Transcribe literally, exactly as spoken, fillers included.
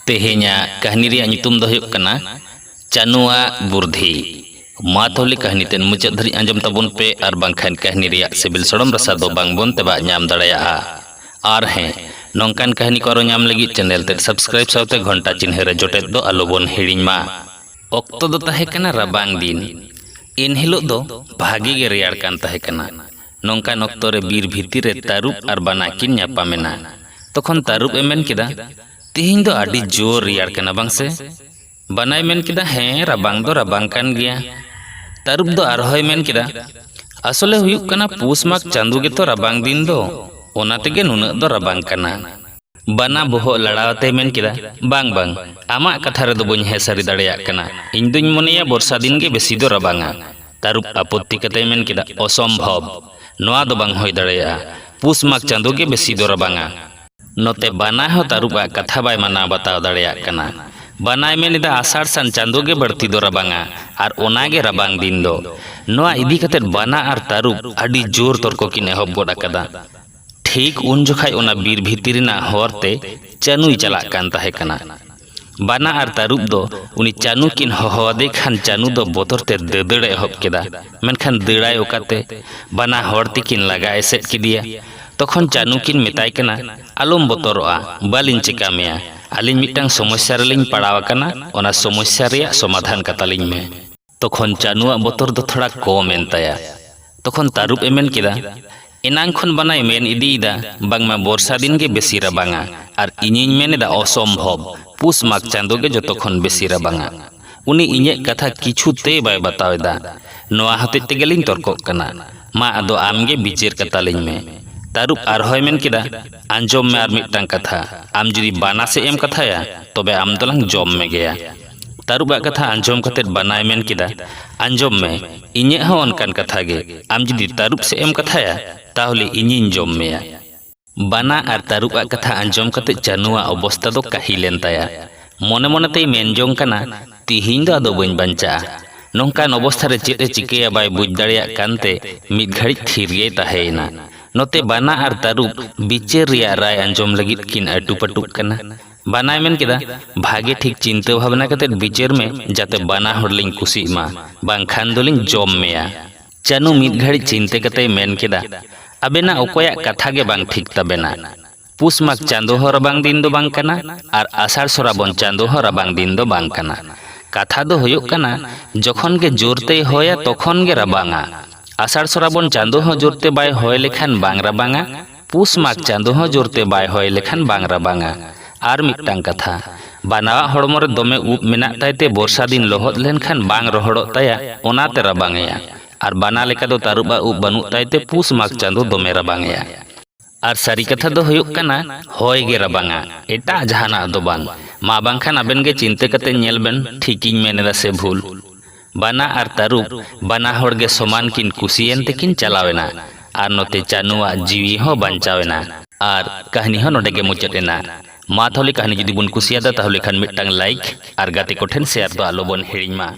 ᱛᱮᱦᱮᱧᱟᱜ ᱠᱟᱹᱦᱱᱤ ᱨᱮᱭᱟᱜ ᱧᱩᱛᱩᱢ ᱫᱚ ᱦᱩᱭᱩᱜ ᱠᱟᱱᱟ ᱪᱟᱱᱩᱣᱟᱜ ᱵᱩᱨᱫᱷᱤ᱾ ᱢᱟ ᱛᱟᱦᱚᱞᱮ ᱠᱟᱹᱦᱱᱤ ᱛᱮᱫ ᱢᱩᱪᱟᱹᱫ ᱫᱷᱟᱹᱨᱤᱡ ᱟᱸᱡᱚᱢ ᱛᱟᱵᱚᱱ ᱯᱮ, ᱟᱨ ᱵᱟᱝᱠᱷᱟᱱ ᱠᱟᱹᱦᱱᱤ ᱨᱮᱭᱟᱜ ᱥᱤᱵᱤᱞ ᱥᱚᱲᱚᱢ ᱨᱟᱥᱟ ᱫᱚ ᱵᱟᱝ ᱵᱚᱱ ᱛᱮᱵᱟᱜ ᱧᱟᱢ ᱫᱟᱲᱮᱭᱟᱜᱼᱟ᱾ ᱟᱨ ᱦᱮᱸ, ᱱᱚᱝᱠᱟᱱ ᱠᱟᱹᱦᱱᱤ ᱠᱚ ᱟᱨᱚ ᱧᱟᱢ ᱞᱟᱹᱜᱤᱫ ᱪᱮᱱᱮᱞ ᱛᱮᱫ ᱥᱟᱵᱥᱠᱨᱟᱭᱤᱵ ᱥᱟᱶᱛᱮ ᱜᱷᱚᱱᱴᱟ ᱪᱤᱱᱦᱟᱹ ᱨᱮ ᱡᱚᱴᱮᱫ ᱫᱚ ᱟᱞᱚ ᱵᱚᱱ ᱦᱤᱲᱤᱧ ᱢᱟ᱾ ᱚᱠᱛᱚ ᱫᱚ ᱛᱟᱦᱮᱸ ᱠᱟᱱᱟ ᱨᱟᱵᱟᱝ ᱫᱤᱱ᱾ ᱮᱱᱦᱤᱞᱳᱜ ᱫᱚ ᱵᱷᱟᱜᱮ ᱜᱮ ᱨᱮᱭᱟᱲ ᱠᱟᱱ ᱛᱟᱦᱮᱸ ᱠᱟᱱᱟ᱾ ᱱᱚᱝᱠᱟᱱ ᱚᱠᱛᱚ ᱨᱮ ᱵᱤᱨ ᱵᱷᱤᱛᱤᱨ ᱨᱮ ᱛᱟᱹᱨᱩᱵ ᱟᱨ ᱵᱟᱱᱟ ᱠᱤᱱ ᱧᱟᱯᱟᱢ ᱮᱱᱟ᱾ ᱛᱚᱠᱷᱚᱱ ᱛᱟᱹᱨᱩᱵ ᱮ ᱢᱮᱱ ᱠᱮᱫᱟ, "ᱛᱮᱦᱮᱧ ᱫᱚ ᱟᱹᱰᱤ ᱡᱳᱨ ᱨᱮᱭᱟᱲ ᱠᱟᱱᱟ, ᱵᱟᱝ ᱥᱮ?" ᱵᱟᱱᱟᱭ ᱢᱮᱱ ᱠᱮᱫᱟ, "ᱦᱮᱸ, ᱨᱟᱵᱟᱝ ᱫᱚ ᱨᱟᱵᱟᱝ ᱠᱟᱱ ᱜᱮᱭᱟ᱾" ᱛᱟᱹᱨᱩᱵ ᱫᱚ ᱟᱨᱦᱚᱸᱭ ᱢᱮᱱ ᱠᱮᱫᱟ, "ᱟᱥᱚᱞᱮ ᱦᱩᱭᱩᱜ ᱠᱟᱱᱟ, ᱯᱩᱥ ᱢᱟᱜᱽ ᱪᱟᱸᱫᱳ ᱜᱮᱛᱚ ᱨᱟᱵᱟᱝ ᱫᱤᱱ ᱫᱚ, ᱚᱱᱟ ᱛᱮᱜᱮ ᱱᱩᱱᱟᱹᱜ ᱫᱚ ᱨᱟᱵᱟᱝ ᱠᱟᱱᱟ᱾" ᱵᱟᱱᱟ ᱵᱚᱦᱚᱜ ᱞᱟᱲᱟᱣ ᱟᱛᱮᱭ ᱢᱮᱱ ᱠᱮᱫᱟ, "ᱵᱟᱝ, ᱵᱟᱝ, ᱟᱢᱟᱜ ᱠᱟᱛᱷᱟ ᱨᱮᱫᱚ ᱵᱟᱹᱧ ᱦᱮᱸ ᱥᱟᱹᱨᱤ ᱫᱟᱲᱮᱭᱟᱜ ᱠᱟᱱᱟ᱾ ᱤᱧ ᱫᱩᱧ ᱢᱚᱱᱮᱭᱟ ᱵᱚᱨᱥᱟ ᱫᱤᱱ ᱜᱮ ᱵᱮᱥᱤ ᱫᱚ ᱨᱟᱵᱟᱝᱟ᱾" ᱛᱟᱹᱨᱩᱵ ᱟᱯᱚᱛᱛᱤ ᱠᱟᱛᱮᱭ ᱢᱮᱱ ᱠᱮᱫᱟ, "ᱚᱥᱚᱢᱵᱷᱚᱵ, ᱱᱚᱣᱟ ᱫᱚ ᱵᱟᱝ ᱦᱩᱭ ᱫᱟᱲᱮᱭᱟᱜᱼᱟ᱾ ᱯᱩᱥ ᱢᱟᱜᱽ ᱪᱟᱸᱫᱳ ᱜᱮ ᱵᱮᱥᱤ ᱫᱚ ᱨᱟᱵᱟᱝᱟ᱾" ᱱᱚᱛᱮ ᱵᱟᱱᱟ ᱦᱚᱸ ᱛᱟᱹᱨᱩᱵ ᱟᱜ ᱠᱟᱛᱷᱟ ᱵᱟᱭ ᱢᱟᱱᱟᱣ ᱵᱟᱛᱟᱣ ᱫᱟᱲᱮᱭᱟᱜ ᱠᱟᱱᱟ᱾ ᱵᱟᱱᱟᱭ ᱢᱮᱱ ᱮᱫᱟ, "ᱟᱥᱟᱲ ᱥᱟᱱ ᱪᱟᱸᱫᱳ ᱜᱮ ᱵᱟᱹᱲᱛᱤ ᱫᱚ ᱨᱟᱵᱟᱝᱟ, ᱟᱨ ᱚᱱᱟ ᱜᱮ ᱨᱟᱵᱟᱝ ᱫᱤᱱ ᱫᱚ᱾" ᱱᱚᱣᱟ ᱤᱫᱤ ᱠᱟᱛᱮ ᱵᱟᱱᱟ ᱟᱨ ᱛᱟᱹᱨᱩᱵ ᱟᱹᱰᱤ ᱡᱳᱨ ᱛᱚᱨᱠᱚ ᱠᱤᱱ ᱮᱦᱚᱵ ᱜᱚᱫ ᱟᱠᱟᱫᱟ᱾ ᱴᱷᱤᱠ ᱩᱱ ᱡᱚᱠᱷᱟᱡ ᱚᱱᱟ ᱵᱤᱨ ᱵᱷᱤᱛᱤᱨ ᱨᱮᱱᱟᱜ ᱦᱚᱨ ᱛᱮ ᱪᱟᱹᱱᱩᱭ ᱪᱟᱞᱟᱜ ᱠᱟᱱ ᱛᱟᱦᱮᱸ ᱠᱟᱱᱟ᱾ ᱵᱟᱱᱟ ᱟᱨ ᱛᱟᱹᱨᱩᱵ ᱫᱚ ᱩᱱᱤ ᱪᱟᱹᱱᱩ ᱠᱤᱱ ᱦᱚᱦᱚ ᱟᱫᱮ ᱠᱷᱟᱱ ᱪᱟᱹᱱᱩ ᱫᱚ ᱵᱚᱛᱚᱨ ᱛᱮ ᱫᱟᱹᱫᱟᱹᱲ ᱮ ᱮᱦᱚᱵ ᱠᱮᱫᱟ᱾ ᱢᱮᱱᱠᱷᱟᱱ ᱫᱟᱹᱲᱟᱭ ᱚᱠᱟᱛᱮ? ᱵᱟᱱᱟ ᱦᱚᱲ ᱛᱮᱠᱤᱱ ᱞᱟᱜᱟ ᱮᱥᱮᱫ ᱠᱮᱫᱮᱭᱟ᱾ ᱛᱚᱠᱷᱚᱱ ᱪᱟᱹᱱᱩ ᱠᱤᱱ ᱢᱮᱛᱟᱭ ᱠᱟᱱᱟ, "ᱟᱞᱚᱢ ᱵᱚᱛᱚᱨᱚᱜᱼᱟ, ᱵᱟᱹᱞᱤᱧ ᱪᱤᱠᱟ ᱢᱮᱭᱟ᱾ ᱟᱹᱞᱤᱧ ᱢᱤᱫᱴᱟᱝ ᱥᱚᱢᱚᱥᱥᱟ ᱨᱮᱞᱤᱧ ᱯᱟᱲᱟᱣ ᱟᱠᱟᱱᱟ, ᱚᱱᱟ ᱥᱚᱢᱚᱥᱥᱟ ᱨᱮᱭᱟᱜ ᱥᱚᱢᱟᱫᱷᱟᱱ ᱠᱟᱛᱟᱞᱤᱧ ᱢᱮ᱾" ᱛᱚᱠᱷᱚᱱ ᱪᱟᱹᱱᱩᱣᱟᱜ ᱵᱚᱛᱚᱨ ᱫᱚ ᱛᱷᱚᱲᱟ ᱠᱚᱢ ᱮᱱ ᱛᱟᱭᱟ᱾ ᱛᱚᱠᱷᱚᱱ ᱛᱟᱹᱨᱩᱵ ᱮ ᱢᱮᱱ ᱠᱮᱫᱟ, "ᱮᱱᱟᱝ ᱠᱷᱚᱱ ᱵᱟᱱᱟᱭ ᱢᱮᱱ ᱤᱫᱤᱭᱮᱫᱟ ᱵᱟᱝᱢᱟ ᱵᱚᱨᱥᱟ ᱫᱤᱱ ᱜᱮ ᱵᱮᱥᱤ ᱨᱟᱵᱟᱝᱟ, ᱟᱨ ᱤᱧᱤᱧ ᱢᱮᱱ ᱮᱫᱟ ᱚᱥᱚᱢᱵᱷᱚᱵ, ᱯᱩᱥ ᱢᱟᱜᱽ ᱪᱟᱸᱫᱳ ᱜᱮ ᱡᱚᱛᱚ ᱠᱷᱚᱱ ᱵᱮᱥᱤ ᱨᱟᱵᱟᱝᱟ᱾ ᱩᱱᱤ ᱤᱧᱟᱹᱜ ᱠᱟᱛᱷᱟ ᱠᱤᱪᱷᱩ ᱛᱮ ᱵᱟᱭ ᱵᱟᱛᱟᱣ ᱮᱫᱟ᱾ ᱱᱚᱣᱟ ᱦᱚᱛᱮᱡ ᱛᱮᱜᱮᱞᱤᱧ ᱛᱚᱨᱠᱚᱜ ᱠᱟᱱᱟ᱾ ᱢᱟ ᱟᱫᱚ ᱟᱢ ᱜᱮ ᱵᱤᱪᱟᱹᱨ ᱠᱟᱛᱟᱞᱤᱧ ᱢᱮ᱾" ᱛᱟᱹᱨᱩᱵ ᱟᱨᱦᱚᱸᱭ ᱢᱮᱱ ᱠᱮᱫᱟ, "ᱟᱸᱡᱚᱢ ᱢᱮ ᱟᱨ ᱢᱤᱫᱴᱟᱝ ᱠᱟᱛᱷᱟ, ᱟᱢ ᱡᱩᱫᱤ ᱵᱟᱱᱟ ᱥᱮᱫ ᱮᱢ ᱠᱟᱛᱷᱟᱭᱟ, ᱛᱚᱵᱮ ᱟᱢ ᱫᱚᱞᱟᱝ ᱡᱚᱢ ᱢᱮᱜᱮᱭᱟ᱾" ᱛᱟᱹᱨᱩᱵᱟᱜ ᱠᱟᱛᱷᱟ ᱟᱸᱡᱚᱢ ᱠᱟᱛᱮ ᱵᱟᱱᱟᱭ ᱢᱮᱱ ᱠᱮᱫᱟ, "ᱟᱸᱡᱚᱢ ᱢᱮ, ᱤᱧᱟᱹᱜ ᱦᱚᱸ ᱚᱱᱠᱟᱱ ᱠᱟᱛᱷᱟ ᱜᱮ᱾ ᱟᱢ ᱡᱩᱫᱤ ᱛᱟᱹᱨᱩᱵ ᱥᱮᱫ ᱮᱢ ᱠᱟᱛᱷᱟᱭᱟ, ᱛᱟᱦᱚᱞᱮ ᱤᱧᱤᱧ ᱡᱚᱢ ᱢᱮᱭᱟ᱾" ᱵᱟᱱᱟ ᱟᱨ ᱛᱟᱹᱨᱩᱵᱟᱜ ᱠᱟᱛᱷᱟ ᱟᱸᱡᱚᱢ ᱠᱟᱛᱮ ᱪᱟᱹᱱᱩᱣᱟᱜ ᱚᱵᱚᱥᱛᱟ ᱫᱚ ᱠᱟᱹᱦᱤᱞ ᱮᱱ ᱛᱟᱭᱟ᱾ ᱢᱚᱱᱮ ᱢᱚᱱᱮ ᱛᱮᱭ ᱢᱮᱱ ᱡᱚᱝ ᱠᱟᱱᱟ, "ᱛᱤᱦᱤᱧ ᱫᱚ ᱟᱫᱚ ᱵᱟᱹᱧ ᱵᱟᱧᱪᱟᱜᱼᱟ᱾" ᱱᱚᱝᱠᱟᱱ ᱚᱵᱚᱥᱛᱟ ᱨᱮ ᱪᱮᱫ ᱮ ᱪᱤᱠᱟᱹᱭᱟ ᱵᱟᱭ ᱵᱩᱡᱽ ᱫᱟᱲᱮᱭᱟᱜ ᱠᱟᱱᱛᱮ ᱢᱤᱫ ᱜᱷᱟᱹᱲᱤᱡ ᱛᱷᱤᱨ ᱜᱮᱭ ᱛᱟᱦᱮᱸᱭᱮᱱᱟ᱾ ᱱᱚᱛᱮ ᱵᱟᱱᱟ ᱟᱨ ᱛᱟᱹᱨᱩᱵ ᱵᱤᱪᱟᱹᱨ ᱨᱮᱭᱟᱜ ᱨᱟᱭ ᱟᱸᱡᱚᱢ ᱞᱟᱹᱜᱤᱫ ᱠᱤᱱ ᱟᱹᱴᱩᱯᱟᱹᱴᱩᱜ ᱠᱟᱱᱟ᱾ ᱵᱟᱱᱟᱭ ᱢᱮᱱ ᱠᱮᱫᱟ, ᱵᱷᱟᱜᱮ ᱴᱷᱤᱠ ᱪᱤᱱᱛᱟᱹ ᱵᱷᱟᱵᱽᱱᱟ ᱠᱟᱛᱮ ᱵᱤᱪᱟᱹᱨ ᱢᱮ, ᱡᱟᱛᱮ ᱵᱟᱱᱟ ᱦᱚᱲ ᱞᱤᱧ ᱠᱩᱥᱤᱜ ᱢᱟ, ᱵᱟᱝᱠᱷᱟᱱ ᱫᱚᱞᱤᱧ ᱡᱚᱢ ᱢᱮᱭᱟ᱾ ᱪᱟᱱᱩ ᱢᱤᱫ ᱜᱷᱟᱹᱲᱤᱡ ᱪᱤᱱᱛᱟᱹ ᱠᱟᱛᱮᱭ ᱢᱮᱱ ᱠᱮᱫᱟ, ᱟᱵᱮᱱᱟᱜ ᱚᱠᱚᱭᱟᱜ ᱠᱟᱛᱷᱟ ᱜᱮ ᱵᱟᱝ ᱴᱷᱤᱠ ᱛᱟᱵᱮᱱᱟ᱾ ᱯᱩᱥ ᱢᱟᱜᱽ ᱪᱟᱸᱫᱚ ᱦᱚᱸ ᱨᱟᱵᱟᱝ ᱫᱤᱱ ᱫᱚ ᱵᱟᱝ ᱠᱟᱱᱟ ᱟᱨ ᱟᱥᱟᱲ ᱥᱨᱟᱵᱚᱱ ᱪᱟᱸᱫᱚ ᱦᱚᱸ ᱨᱟᱵᱟᱝ ᱫᱤᱱ ᱫᱚ ᱵᱟᱝ ᱠᱟᱱᱟ᱾ ᱠᱟᱛᱷᱟ ᱫᱚ ᱦᱩᱭᱩᱜ ᱠᱟᱱᱟ, ᱡᱚᱠᱷᱚᱱ ᱜᱮ ᱡᱳᱨ ᱛᱮᱭ ᱦᱚᱭᱟ, ᱛᱚᱠᱷᱚᱱ ᱜᱮ ᱨᱟᱵᱟᱝᱟ᱾ ᱟᱥᱟᱲ ᱥᱨᱟᱵᱚᱱ ᱪᱟᱸᱫᱚ ᱦᱚᱸ ᱡᱳᱨ ᱛᱮ ᱵᱟᱭ ᱦᱚᱭ ᱞᱮᱠᱷᱟᱱ ᱵᱟᱝ ᱨᱟᱵᱟᱝᱟ, ᱯᱩᱥ ᱢᱟᱜᱽ ᱪᱟᱸᱫᱚ ᱦᱚᱸ ᱡᱳᱨ ᱛᱮ ᱵᱟᱭ ᱦᱚᱭ ᱞᱮᱠᱷᱟᱱ ᱵᱟᱝ ᱨᱟᱵᱟᱝᱟ᱾ ᱟᱨ ᱢᱤᱫᱴᱟᱝ ᱠᱟᱛᱷᱟ, ᱵᱟᱱᱟᱣᱟᱜ ᱦᱚᱲᱢᱚ ᱨᱮ ᱫᱚᱢᱮ ᱩᱵ ᱢᱮᱱᱟᱜ ᱛᱟᱭ ᱛᱮ ᱵᱚᱨᱥᱟ ᱫᱤᱱ ᱞᱚᱦᱚᱫ ᱞᱮᱱᱠᱷᱟᱱ ᱵᱟᱝ ᱨᱚᱦᱚᱲᱚᱜ ᱛᱟᱭᱟ, ᱚᱱᱟᱛᱮ ᱨᱟᱵᱟᱝ ᱮᱭᱟ᱾ ᱟᱨ ᱵᱟᱱᱟ ᱞᱮᱠᱟ ᱫᱚ ᱛᱟᱹᱨᱩᱵᱟᱜ ᱩᱵ ᱵᱟᱹᱱᱩᱜ ᱛᱟᱭ ᱛᱮ ᱯᱩᱥ ᱢᱟᱜᱽ ᱪᱟᱸᱫᱚ ᱫᱚᱢᱮ ᱨᱟᱵᱟᱝ ᱮᱭᱟ᱾ ᱟᱨ ᱥᱟᱹᱨᱤ ᱠᱟᱛᱷᱟ ᱫᱚ ᱦᱩᱭᱩᱜ ᱠᱟᱱᱟ, ᱦᱚᱭ ᱜᱮ ᱨᱟᱵᱟᱝᱟ, ᱮᱴᱟᱜ ᱡᱟᱦᱟᱱᱟᱜ ᱫᱚ ᱵᱟᱝ᱾ ᱢᱟ ᱵᱟᱝᱠᱷᱟᱱ ᱟᱵᱮᱱ ᱜᱮ ᱪᱤᱱᱛᱟᱹ ᱠᱟᱛᱮ ᱧᱮᱞ ᱵᱮᱱ, ᱴᱷᱤᱠᱤᱧ ᱢᱮᱱ ᱮᱫᱟ ᱥᱮ ᱵᱷᱩᱞ᱾ ᱵᱟᱱᱟ ᱟᱨ ᱛᱟᱹᱨᱩᱵ ᱵᱟᱱᱟ ᱦᱚᱲ ᱜᱮ ᱥᱚᱢᱟᱱ ᱠᱤᱱ ᱠᱩᱥᱤᱭᱮᱱ ᱛᱮᱠᱤᱱ ᱪᱟᱞᱟᱣ ᱮᱱᱟ ᱟᱨ ᱱᱚᱛᱮ ᱪᱟᱱᱩᱣᱟᱜ ᱡᱤᱣᱤ ᱦᱚᱸ ᱵᱟᱧᱪᱟᱣ ᱮᱱᱟ᱾ ᱟᱨ ᱠᱟᱹᱦᱱᱤ ᱦᱚᱸ ᱱᱚᱰᱮ ᱜᱮ ᱢᱩᱪᱟᱹᱫ ᱮᱱᱟ᱾ ᱢᱟ ᱛᱟᱦᱚᱞᱮ ᱠᱟᱹᱦᱱᱤ ᱡᱩᱫᱤ ᱵᱚᱱ ᱠᱩᱥᱤᱭᱟᱫᱟ, ᱛᱟᱦᱚᱞᱮ ᱠᱷᱟᱱ ᱢᱤᱫᱴᱟᱝ ᱞᱟᱭᱤᱠ ᱟᱨ ᱜᱟᱛᱮ ᱠᱚᱴᱷᱮᱱ ᱥᱮᱭᱟᱨ ᱫᱚ ᱟᱞᱚ ᱵᱚᱱ ᱦᱤᱲᱤᱧ ᱢᱟ᱾